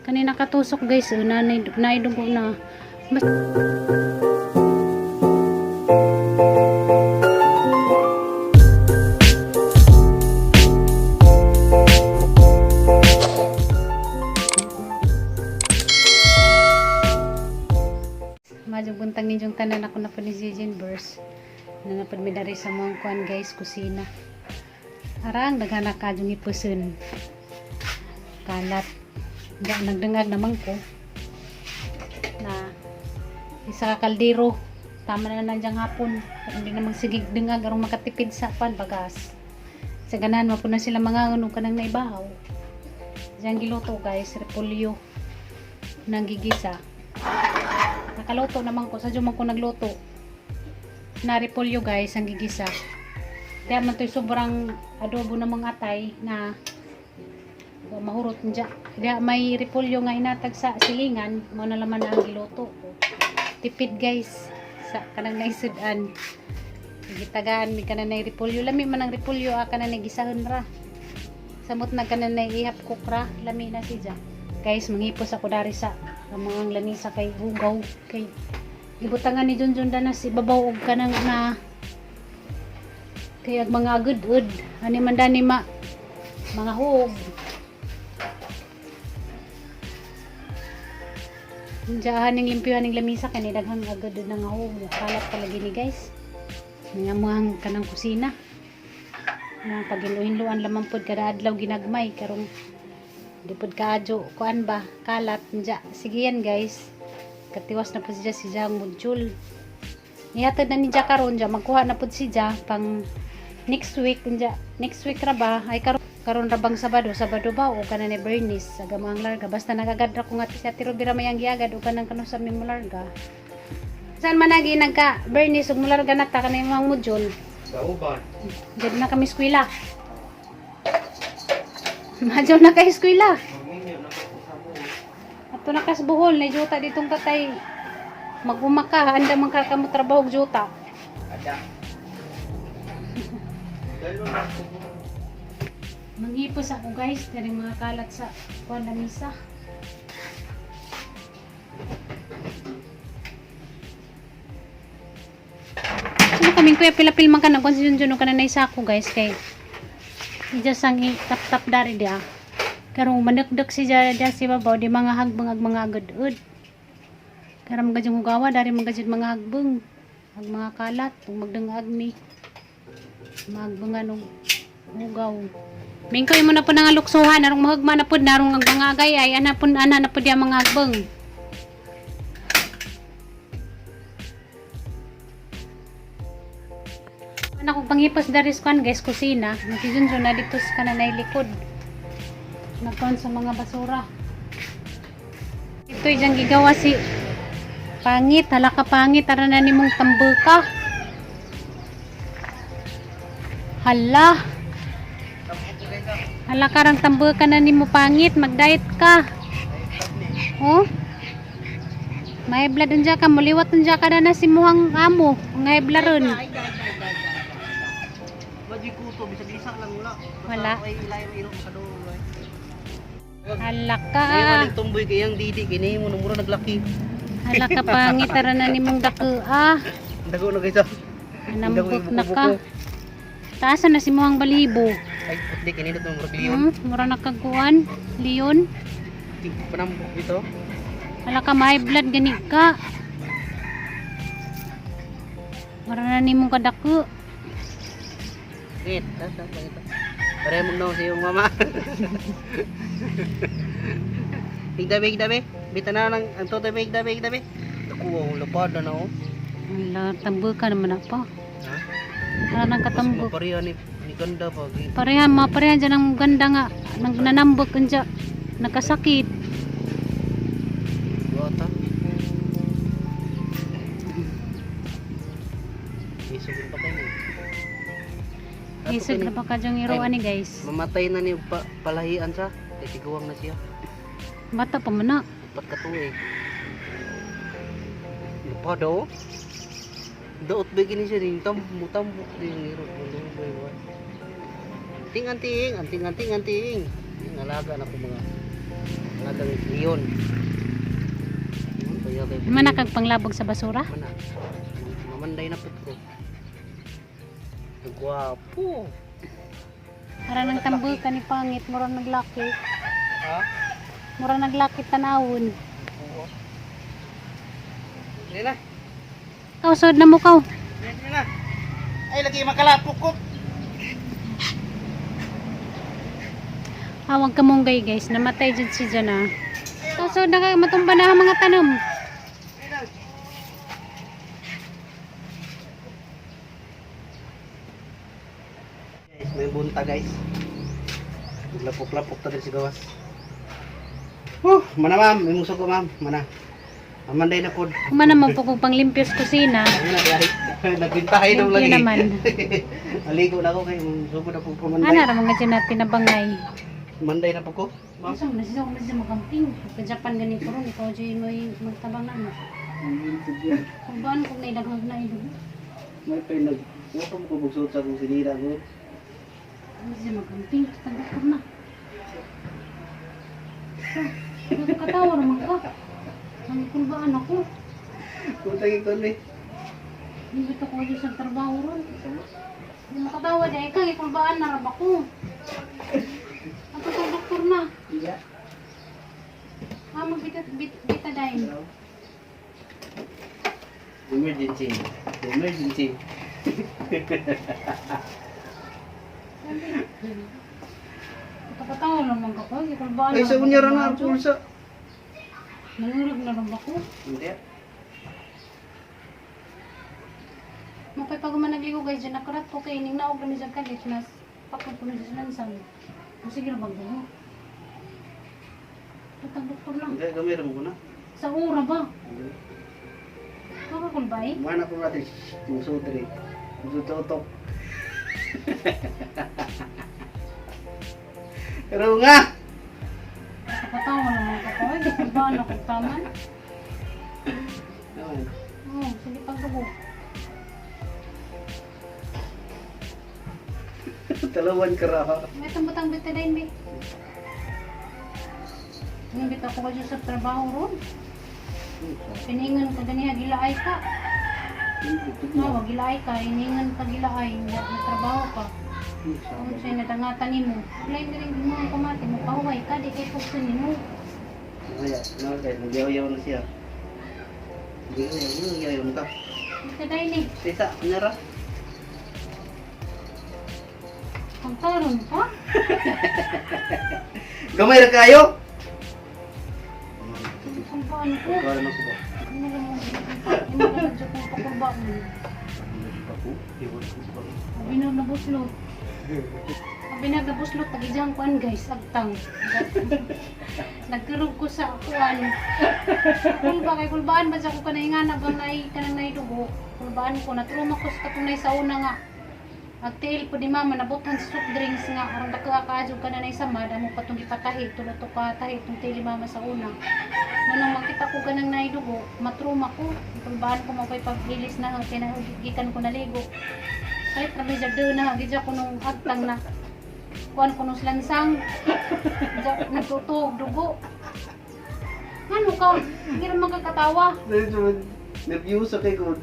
Kanina katusok guys, oh, nanay naidugo na. Mas Madyong buntag ninyong tanan, ako na po ni Zijin Verse. Na napad mi dari sa mga kuan guys, kusina. Arang daghana ka yung ipusun. Kalat. Ga nagdangag naman ko. Na isa ka kaldero. Tama na nandiyan hapon. Pero hindi na magsigig dangag arong makatipid sa pan bagas. Sa ganahan mo po na sila mga ano kanang naibahaw. Diyan giluto guys, repolyo. Nang gigisa. Nakaluto naman ko. Sadyo man ko nagluto. Na repolyo guys, ang gigisa. Kaya man to'y sobrang adobo ng mga atay na wa mahurot nja. Kaya may repolyo nga inatag sa silingan, mo na laman ang giluto. Tipid guys sa kanang naisudan. Gitagaan mi kanan nay repolyo. Lami man ang repolyo ah, kanan nay gisahon ra. Samot na kanan nay ihap kukra, lami na siya. Guys, mangipos ako dari sa ang mga lamisa kay hugaw kay gibutangan ni Junjun danas ibabaw og kanang na kay ag mga agud-ud ani man dani ma mga hug. Diyan ning limpyuhan ning lamisa kay ni daghang agud na nga hug, kalat palagi ni guys. Nga mga kanang kusina nga paginluhin-luan lamang pod kada adlaw ginagmay karong di pod kaadyo kuan ba kalat nja. Sige yan guys, katiwas na po siya si Jang module. Nihatod na ni Ja karon ja, magkuha na pod si Ja pang next week nja. Next week ra ba ay karon karon ra bang Sabado, Sabado ba o kana ni Bernice aga mga larga, basta nagagad ra ko nga si Ate Ruby ra may ang giagad o kanang kanu sa mi larga. Saan man nagi nagka Bernice ug mularga na ta kanang mga module? Sa uban. Dito na kami eskwela. Madyo na kay eskwela. Magminyo na ko sa buhol. Ato na kas buhol, na juta ditong katay. Maguma ka, anda man ka kamo trabaho og juta. Ada. Dalo na ko. Manghipos ako guys, dari mga kalat sa kuan lamisa. Sino kaming kuya pilapil man ka na kung si Junjun ka na naisako guys kay Ija sang i-tap-tap dari dia. Karong manakdak si ja dia si babaw di mga hagbang ag mga agad-ud. Karon mga hugawa dari mga jud mga hagbang ag mga kalat ug magdangag mi. Magbangan og hugaw. Mingkoy mo na po nga luksuhan arong mahugma na pud narong ang mga agay ay ana pud ana na pud yang mga hagbang. Ana kong panghipos dari sa kuan guys kusina, nagijunjun na dito sa kananay likod. Nagkuan sa mga basura. Ito yung gigawa si Pangit, hala ka pangit, tara na nimong tambuka. Hala. Hala ka rang tambuka na nimo pangit, mag-diet ka. Oh? May blood unja ka, muliwat unja ka na na si muhang amo, ngay blood ron. Wadi kuto bisag isa lang wala. Basta Wala. Ay ilay mo iro sa dulo. Hala ka. Ay maning tumboy kay ang didi kini mo mura naglaki. Hala ka pangit, tara na nimong dako ah. Dago na kaysa. Anambok na ka. Taasan na si muhang balibo. Ay putli kini dito mura leon. Mura na kagkuan, leon. Panambok dito. Hala ka, may blood gani ka. Mura na nimong kadako. Ngit, tasa pangit. Pare mo no sa iyong mama. Bigda bigda be. Bita na lang ang totoy bigda bigda be. Naku, ang lapad na no. Hala, tambuka naman na pa. Ha? Hala nang katambok. Pareha ni ni ganda pa. Pareha, mga pareha dyan ang ganda nga. Nang nanambok dyan. Nagkasakit. Bata. Isog pa kayo. Isog na pa ka dyang iroan ni guys. Mamatay na ni pa, palahian sa. Kay tiguang na siya. Bata pa man na. Upat ka tuig. Lupa daw. Daot ba kini siya din tam mutambok din iro lubay wa. Ting anting anting anting anting. Yung alaga na ko mga alaga ng Iyon. Iyon, kaya kay Mana kag panglabog sa basura? Mana. Mamanday na pud ko. Gwapo. Ara nang tambol ka ni pangit, mura naglaki. Ha? Mura naglaki tanawon. Oo. Dili na. Kaw sud na mo kaw. Dili na. Ay lagi makalapok ko. Awag ka munggay guys, namatay jud si Jana. Kaw sud na ka matumba na ang mga tanom. Dili na. Guys, may bunta guys. Lapok-lapok ta din si gawas. Huh, mana ma'am, may muso ko ma'am, mana. Amanday na pod. Kumana man po kung panglimpyos kusina. Ano na dahil nagbintahay daw Limpyo lagi. naman. Aligo na ako kay sugo na po ko Ana manday. ra mga dyan natin nabangay. Manday na po ko. Ma'am. Asa man siya man siya magamping. Sa Japan gani ko ron ikaw jud mo magtabang na mo. Kung baan kung naidaghang na ido. May pay nag wa pa mo ko bugsot sa akong sinira ko. Ano siya magamping tagdoktor na. Nakakatawa naman ka. Ang kulbaan ako. Kung tagi ko ni. Hindi ko ko sa trabaho ron. Hindi makatawa dahil ikaw, ikulbaan na rab ako. Ato sa doktor na. Iya. Ah, magbita bit, betadine. Emergency. Emergency. Nakakatawa naman ka ko. Ikulbaan Ay sa rab unya ako. ra na ang pulsa. Nangurog na rab ako. Hindi. Mapay pag managligo guys, dyan nakurat ko kay ining naog kami dyan kalit nas pakot ko na dyan lansang. O sige na bang Patang doktor lang. Hindi gamay ra mo ko na. Sa ura ba? Makakulbay? Mana ko natin muso diri. Muso totok. Pero nga. Nakakatawa naman ka ko. Ay, ikulbaan ako taman. Naman. Oo, sige pagdugo. Talawan ka ra. May tambutang betadine, be. Nambit ako kayo sa trabaho ron. Piningan ka ganiha, gilaay ka. No, gilaay ka. Iningan ka gilaay. Nagtrabaho ka. Kung sa'yo nadangatan nimo. Wala yung rin mo ang kumati mo. Pahuway ka, di kay pugso nimo. Kaya, no, guys, nagyaw-yaw na siya. Nagyaw-yaw, nagyaw ka. Betadine eh. Sisa, nara. Ang taron pa. Gamay ra kayo. Kung paano ko. Kaya na ko ba? Ano lang mo. Ano lang mo kung pakurba mo. Ako, iwan ko ba? Abi na nabuslot. Abi na nabuslot. Tagijang kuan guys. Agtang. Nagkurog ko sa kuan. Kulba kay kulbaan ba sa ko kanay nga na bang nai kanang naidugo. Kulbaan ko natruma ko sa katunay sa una nga. Agtiil po ni mama nabutan sa soft drinks nga aron dako kaadyo ka na nay samad amo patong gipatahi tulo to ka tahi tong tiil ni mama sa una. Nung makita ko ganang naidugo, matruma ko. Kulbaan ko mapay paghilis na kinagikan ko naligo. Kahit kami dyan doon na, gidya ko nung agtang na. Kuan ko nung lansang. Dya, nagtutog, dugo. Ano ka? Hindi naman kakatawa. Nervyoso kay ko.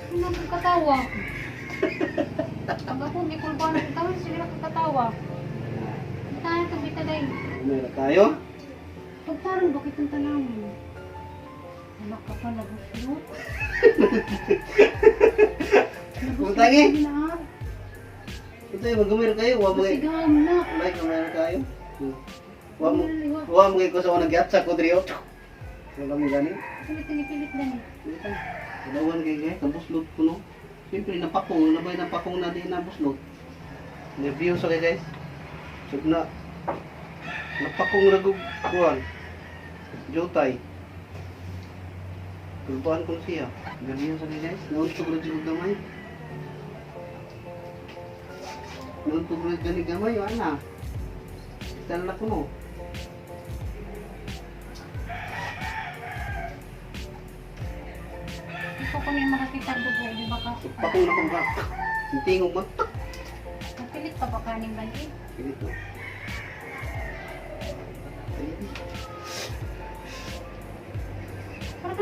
Hindi naman kakatawa. Pag ako, hindi ko ba nakatawa, sige na kakatawa. Tayo, tabi taday. Gamay ra kayo. Pagtaron, bakit ang tanaw mo? Anak ka pa, nabuslot. Butang eh. na. Ito yung magamay ra kayo, wa mo kay. Sigaw mo na. Like gamay ra kayo. Wa mo wa mo kay ko sa unang gyatsa ko diri. Wala mo gani. Pilit, pilit na eh. Dalawan kay kay kabuslot ko no. Siyempre napakong, nabay napakong na di nabuslot. Nervyoso kay guys. Sug na napakong ragog kuan. Jutay. Kulbaan ko na siya. Nervyoso kay guys. Nauntog ra jud gamay. Nauntog ra gani gamay ana. Tala ko no. Ikaw kung may makakita ang dugo, di ba ka? Pakong na kong ka. Tingog mo. Napilit pa ba kaning bandi? Ganito.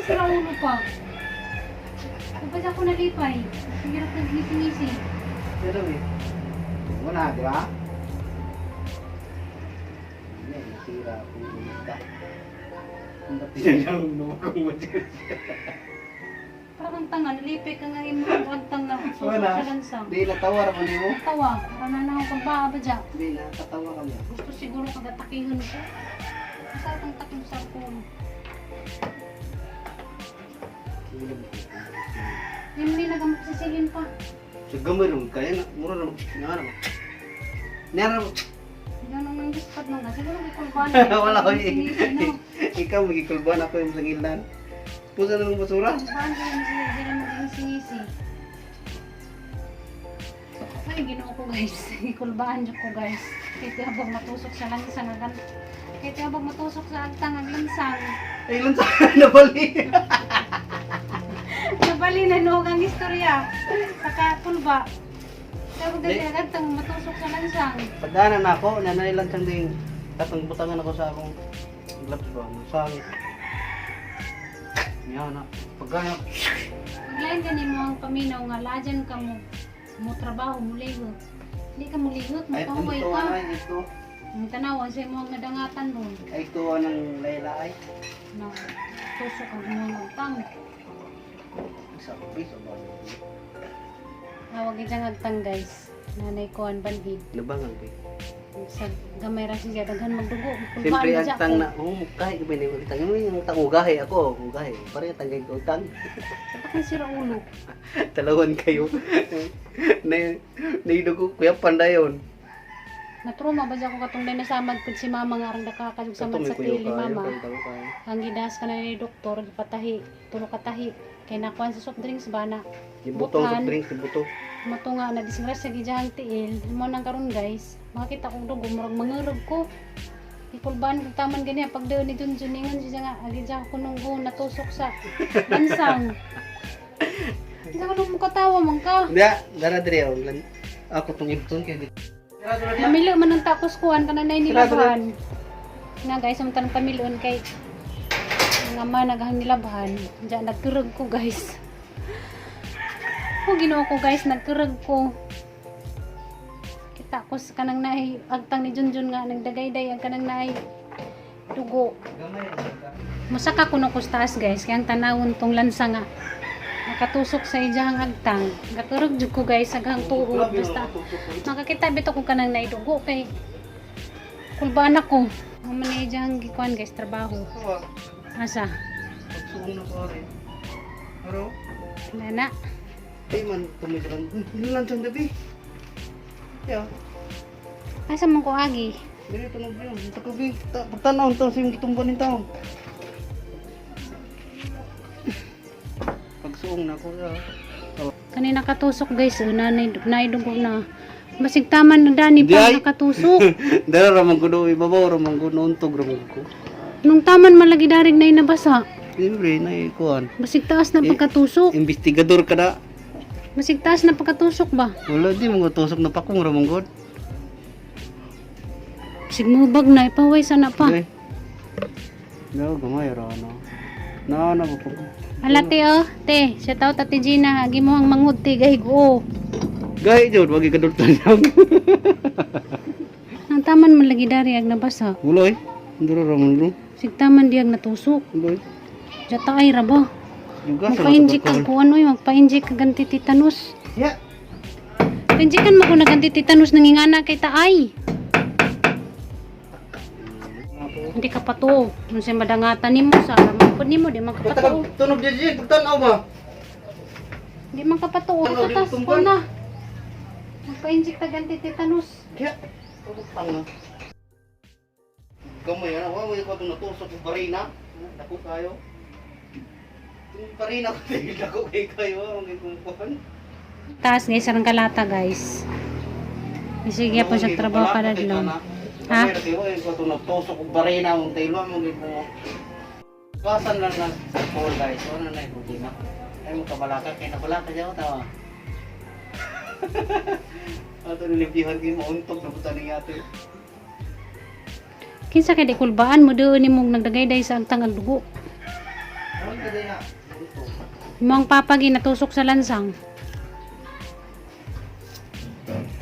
Ano sira ulo pa? Tapos ako nalipay. Ang hirap nagngisi-ngisi. Pero eh. Wala, di ba? Hindi, nasira akong lumita. Ang tinanong lumukong mo dyan. Parang ang tanga, nalipay ka nga yung mga agtang na susok Wala. sa lansang. Hindi, natawa ra ko nimo. Tawa, para na ako pagbaa ba dyan? Hindi, nakatawa kami. Gusto siguro kagatakihan ko. Asa itong takim sa ko? Hindi nagamuksisilin pa. Sa gamay ron, kaya na, mura na, nga na. Nara, Yan ang nanggispad nung na. Siguro may kulbaan. wala ko eh. Ngisi-ngisi, no? Ikaw, magikulban ako yung sangilan. Pusa na ng basura. Kulbaan sila sila mag-ngisi-ngisi. Ay, ginoo ko guys. Ikulbaan dyan ko guys. Kahit habang matusok sa lansang. Kahit habang matusok sa agtang ang lansang. Ay, lansa, nabali. Nabali na noog ang istorya. Saka kulba. Sabi dali ang agtang matusok sa lansang. Pagdaanan na ako, nanay lang siyang ding katong butangan ako sa akong gloves ba, masangit. Yan na. Pagkaya, Paglain gani mo ang paminaw nga lajan ka mo mo trabaho mo lihot. Hindi ka mo lihot, ay, mapahuway ito, ka. ay, ito. Ang tanawan sa imo ang nadangatan ron. Ay, ito ang layla ay. Na tusok ang imong agtang. Isa, isa ba? Awag ijang agtang guys. Nanay ko ang banhid. Nabangang ba? Sa gamay ra siya daghan magdugo. Kulbaan Siyempre, ba ang siya tang ko? na, oh, mukahe, iba na yung tang, yung tang ugahe ako, ugahe. Pareho tangay ko utang. Sa sira ulo. Talawan kayo. Na, naidugo, kuya pandayon. Natruma ba siya ko katong dinasamad pud si mama nga arang nakakajug samad sa tiil ni mama. Ang gidas ka na ni doktor, gipatahi, tulo ka tahi. Kay nakuan sa soft drinks ba na Ibuto ang Butlan. soft drinks, ibuto. Mato nga na disgrasya gijahang tiil. Mo nang karon guys, makita kong dugo murag mangurog ko. Ikulbaan kog taman ganiya pag daw ni Junjun ingon siya nga agi siya ko nung go natusok sa lansang. Isa ko nung mukatawa man ka. Hindi, dara dire oh. Ako tong ibton kay Mamilo man ang takos kuan kanang nay Sira, sira. nilabhan. Na guys, samtang pamilon kay nga ma naghang nilabhan. Diyan nagkurog ko guys. Ko Ginoo ko guys, nagkurog ko. Kita ko sa kanang naay agtang ni Junjun nga nagdagayday ang kanang naay dugo. Musaka kuno ko sa taas guys, kaya ang tanawon tong lansa nga nakatusok sa ijahang agtang. Gakurog jud ko guys, aghang tuod basta makakita bitaw ko kanang naidugo kay kulbaan ako. Ang manager ang gikuan guys trabaho. Asa? Pagsuong na ko rin. Pero, Nana. ay man, tumisan. Nilan siyang gabi. Ya, Asa man ko agi? dili tunog yun. Takubi, pagtanaw, taon sa yung gitumban ng taon. Pagsuong na ko, ya. Kani nakatusok guys, oh, nanay naidugo na. Basig taman na dani Di pa ay. nakatusok. Dara ramang gudo, ibabaw ramang gudo, untog ramang ko. Nung taman malagi darig na inabasa. Siyempre, naikuan. Basig taas na Eh, pagkatusok. Investigador ka na. Basig taas na pagkatusok ba? Wala, di mo tusok na pakong ramang god. Basig mubag na ipaway sana pa. Okay. No, gamay ra no. Na na po. Ala te oh, te, shout out Ate Gina, agi mo ang mangud te gahigo. Gay jud wagi kadultan lang. Nang taman man lagi dari ag nabasa. Uloy. Nduro ra man bro. Sig taman diag natusok. Uloy. Jata ay ra ba? Juga sa Magpa-inject kag kuan oy, magpa-inject kag anti-tetanus. Ya. Pa-injectan mo ko nag anti-tetanus nangingana kay taay. Hindi ka patuo. Unsay madangatan nimo sa alam pud nimo di man ka patuo. Tunog jud pagtan-aw ba? Di man ka patuo. Ano, di Tatas tumban? ko na. Magpa-inject kag anti-tetanus. Ya. Tanga. Gamay ana, wa mo ko itong natusok og barina. Dako kayo. Itong barina ko dahil dako kay kayo ang gikumpon. Taas guys, sarang kalata guys. Sige po siya trabaho kada adlaw. Ha? Pero ko itong natusok og barina ang taylo mo gid mo. Basan lang na sa call guys. Wala na yung problema. Ay mo kabalaka kay nabalaka diya ko tawa. Ato nilipihan kay mauntog na buta ni ate. Kinsa kay di kulbaan mo doon nimong nagdagayday sa agtang ang dugo. Ano din na. Dito. Imong papa gi natusok sa lansang.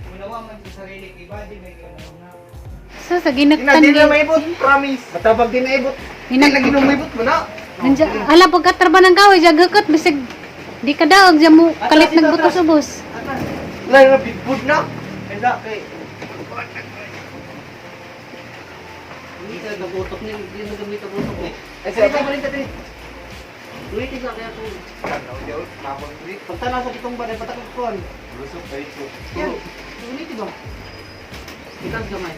Munawa man sa sarili iba di may ganaw na. Sa ginagtan Ina, di na gi. maibot, promise. Matabag din na ibot. Inag Lagi nung maibot mo na. Nandiya, ala pagkatraba ng gaway, diya gakot bisag di ka daog diya mo kalit nagbutos ubos. Atras. Lalo na bigboard na. Ay da, kay. Hindi ka nag-utok ni, hindi na gamit ang utok ni. Ay, sa ito balik ka din. Wait isa kaya to. Pagtanaw sa kitong banay patakot kon. Lusok kayo. Yan. Ulit ba? Itas gamay.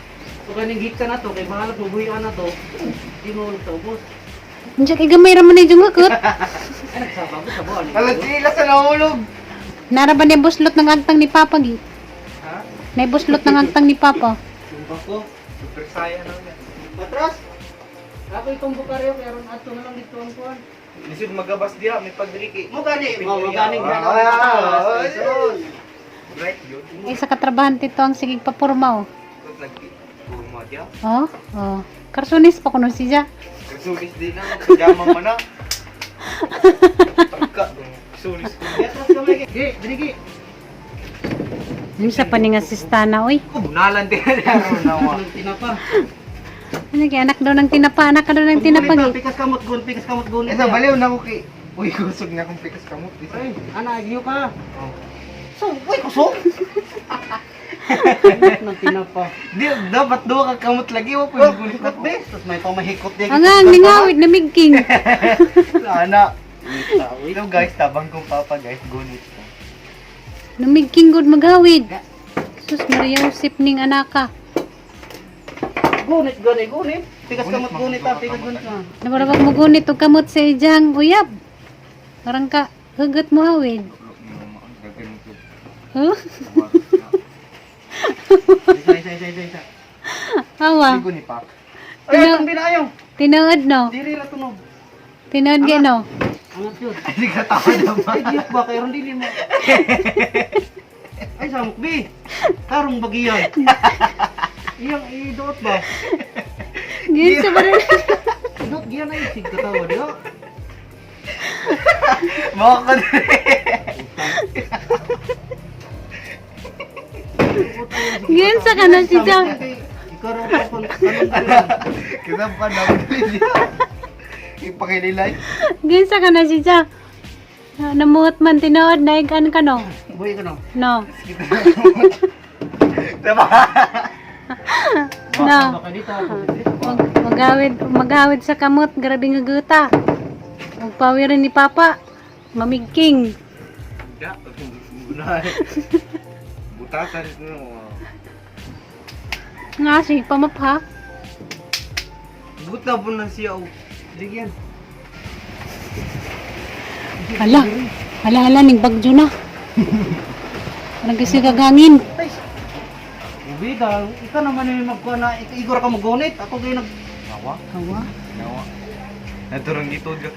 So kaning git ka na to kay bahala mo buhian na to. Di mo ulit ubos. Nandiya kay gamay ra man ni yung gakot. Ay nagsaba ko sa buwan. Alam sila sa nahulog. Nara ba ni buslot ng agtang ni Papa gi? Ha? Nay buslot ng agtang ni Papa. Tumba ko. Super saya na niya. Atras. Ako itong bukaryo kay aron adto na lang dito ang kuan. Lisod magabas diha, may pagdriki. Mo gani, mo ganing Ah, gana. sus. Right yun. Ay sa katrabahante to ang sigig papurma oh. Nagpurma diha. Oh, oh. Karsunis pa kuno siya. Sulis din na, magpajama mo na. Pagka, sulis ko. Atras gamay. Gi, diri gi. Unsa pa ni nga sistana oy? Bunalan din na nawa. Anong tinapa? Ano kay anak daw ng tinapa, anak ka daw ng tinapa gi. Pikas kamot gun, pikas kamot gun. Esa baliw na ko kay. Uy, kusog na akong pikas kamot. Isa. Ay, ana agyo ka. Oh. So, uy kusog. Nang tinapa. Di, dapat duha ka kamot lagi. Wa po yung gunit Hikot ako. be. Tapos may pamahikot din. Angang ningawit na migking. Ana. Hello guys, tabang kong papa guys, gunit ko. Namigking good maghawid. Sus Maria Josep ning anaka. Gunit gani gunit. Pikas Gunit, kamot gunit ah, pikas gunit ah. Nabarabag mo gunit og kamot sa ijang uyab. Parang ka hugot mo hawid. Huh? Isa isa isa isa isa. Awa. Ligo ni Pak. Ay, atong binayaw. Tinuod no. Diri ra tunog. Tinuod gyud no. Angat yun. Ay, di ka tawa naman. Ay, diyok ba? Kaya ron dili mo. Ay, samok bi. Karong bagiyan. Iyang iduot ba? Gyud sa ba Iduot giyan ay sig katawa diyo. Maka ka Gyud sa kana si Jang. Ikaw raw pa kung anong gawin. Kita pa na niya. Ipakililay. Gyud sa kana si Jang. Namuot man tinuod na ikan ka no. Buhi ka no. No. Diba? No. Baka dito ako. Magawid, magawid sa kamot, grabe nga guta. Magpawirin ni Papa. Mamigking. Ya, Butasan ko. Nga si pamapha. Buta po na siya. oh. Digyan. Hala. Hala hala ning bagyo na. Parang kasi kagangin. Ay, Ubi ka, ikaw naman yung magkuha na, igor ka magunit. Ako kayo nag... Nawa? Hawa. Nawa. Naturang gitod ka.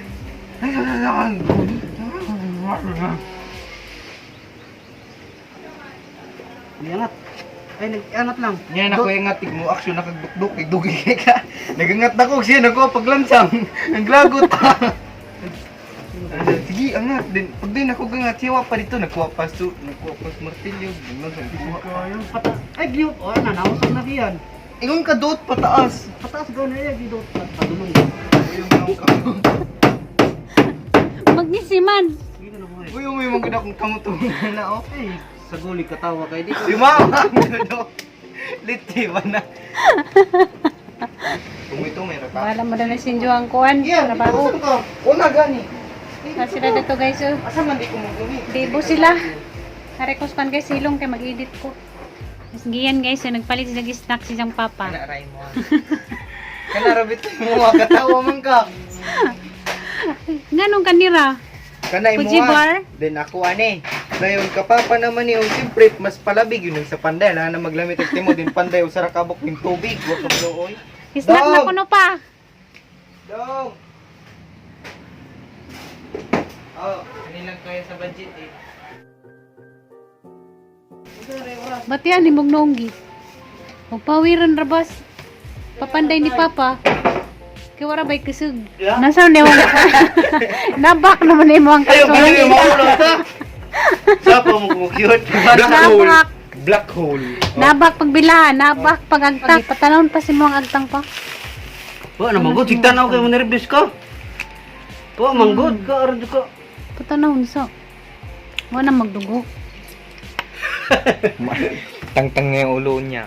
Niangat. Ay, nag-angat lang. Nya na ko yung ngatig mo action nakagbukdok kay dugi kay ka. Nagangat na ko siya nako paglansang. Ang glagot. Sige, angat din. Pag din ako gangat siya wa pa dito nagkuha pa su, nagkuha pa sa martilyo, bungan sa kuha. Ay, gliyot. O, ana, nausap na diyan. Ingon ka doot pataas. Pataas gano'n ay, gidot. Padulong. Uy, umaw ka. Magnisiman. Sige na buhay. Uy, umaw gud akong kamot na oh. Ay, sa guli katawa kay di. Si mama ang Liti ba na? Tumito may rata. Wala mo na si ang kuan. Yeah, Trabaho. ito ka. Una gani. Na sila dito guys. Oh. Asa man di ko maguni. Debo sila. Hare ko span guys silong kay mag-edit ko. Mas giyan guys, so, nagpalit sila snack si Jang Papa. Kana ray mo. Kana rabit mo makatawa man ka. Nganong kanira? Kana imo. Fuji bar? Then ako ani. Dayon kapapa naman ni siyempre mas palabig yun sa panday na na maglamit og timo din panday usara kabok ning tubig wa ka oy. Snack na Dog! kuno pa. Dong. Oh, kanilang kaya sa budget eh. Ba't yan, himog nonggi? Magpawiran rabas. Papanday ni Papa. Kay wala ba'y kusog. Yeah. Nasa ni mo. Nabak naman ni mo ang Ayo, kasog. kaya maulo ta. Sa pa mo mo cute. Black hole. Nabak. Black hole. Oh. Nabak pagbila, nabak pagagtang. Patanawon pa si mo ang agtang pa. Wa na manggod, sigtan ako kay mo nervous ka. Wa manggod ka aron ka. Patanawon sa. Wala magdugo. Tangtang nga yung ulo niya.